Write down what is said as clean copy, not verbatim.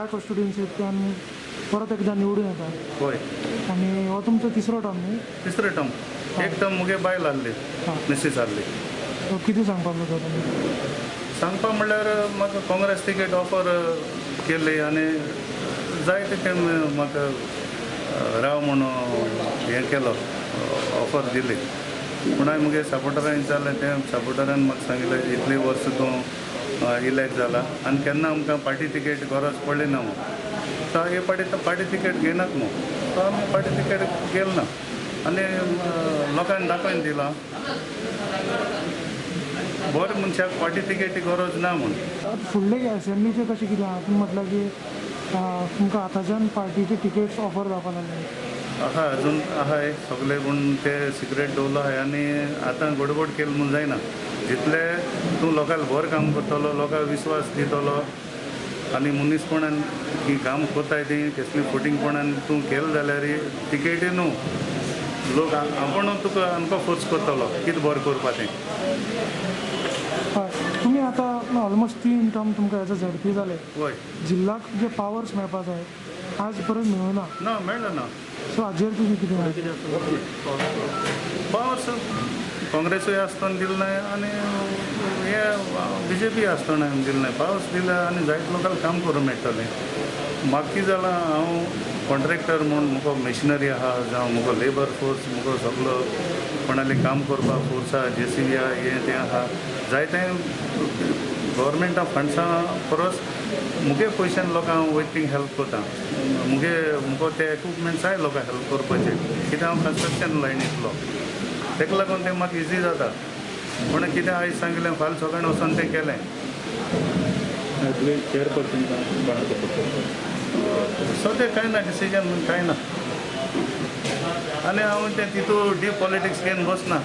ह्या कॉन्स्टिट्युएन्सींतल्यान परत एकदां निवडून येता. हय. आनी हो तुमचो तिसरो टर्म न्ही? तिसरो टर्म. एक टर्म मुगे बायल आहली, मिसीस आहली. सो कितें सांगपाक जाता तुमी? सांगपा म्हणल्यार म्हाका काँग्रेस तिकेट ऑफर केल्ली आनी जायते ते म्हाका राव म्हूण हें केलो, ऑफर दिली. पूण हांवें मुगे सपोर्टरान विचारलें, ते सपोर्टरान म्हाका सांगिल्लें, इतली वर्स तूं इलेक्ट जाला आनी केन्ना आमकां पार्टी तिकेट गरज पडली ना म्हूण. सो हे पाटी पार्टी तिकेट घेयनात म्हूण. सो आमी पार्टी तिकेट गेल ना आनी लोकांक दाखोवन दिलां, बरें मनशाक पार्टी तिकेटी गरज ना म्हूण. आतां फुडले एसेंब्लीचें कशें कितें आहा? तुमी म्हटलां की तुमकां आतांच्यान पार्टीचे टिकेट्स ऑफर जावपाक लागले. आहा, अजून आहाय सगळे, पूण ते सिक्रेट दवरलो आहाय आनी आतां गडबड केली म्हूण जायना. जितले तूं लोकांक बरें काम करतलो, लोकांक विस्वास दितलो आनी मनीसपणान ही काम करताय ती कसली फटींगपणान तूं केलें जाल्यार तिकेटी न्हू, लोक आपूण तुका आमकां फोर्स करतलो कितें बरें करपा तें. हय, तुमी आतां ऑलमोस्ट 3 टर्म तुमकां एज अ झेडपी जाले. हय. जिल्लाक जे पावर्स मेळपा जाय आज परत मेळना. ना, मेळ्ळें ना. सो हाजेर तुमी कितें म्हणटा? पावर्स काँग्रेसूय आसतना दिलें नाय आनी हे बीजेपी आसतना दिलें नाय. पावस दिल्या आनी जायते लोकांक काम करूंक मेळटलें. म्हाका कितें जालां, हांव कॉन्ट्रेक्टर म्हूण मुको मशिनरी आहा, जावं मुको लेबर फोर्स, मुको सगलो कोणालें काम करपाक फोर्स आहा, जेसीबी आहा, हें तें आहा. जायते गव्हर्मेंटा फंड्सां परस मुगे पयशान लोकांक वयता थिंग हेल्प करता. मुगे मुको ते इक्विपमेंट्साय लोकांक हेल्प करपाचे, कित्याक हांव कन्स्ट्रक्शन लायनींतलो, ताका लागून तें म्हाका इजी जाता. पूण कितें आयज सांगलें, फाल्यां सकाळीं वचोन तें केलें. तुवें चेअरपर्सन कोणाक सपोर्ट करता? सद्या कांय ना डिसिजन, कांय ना आनी हांव तें तितू डीप पॉलिटिक्स घेवन बसना.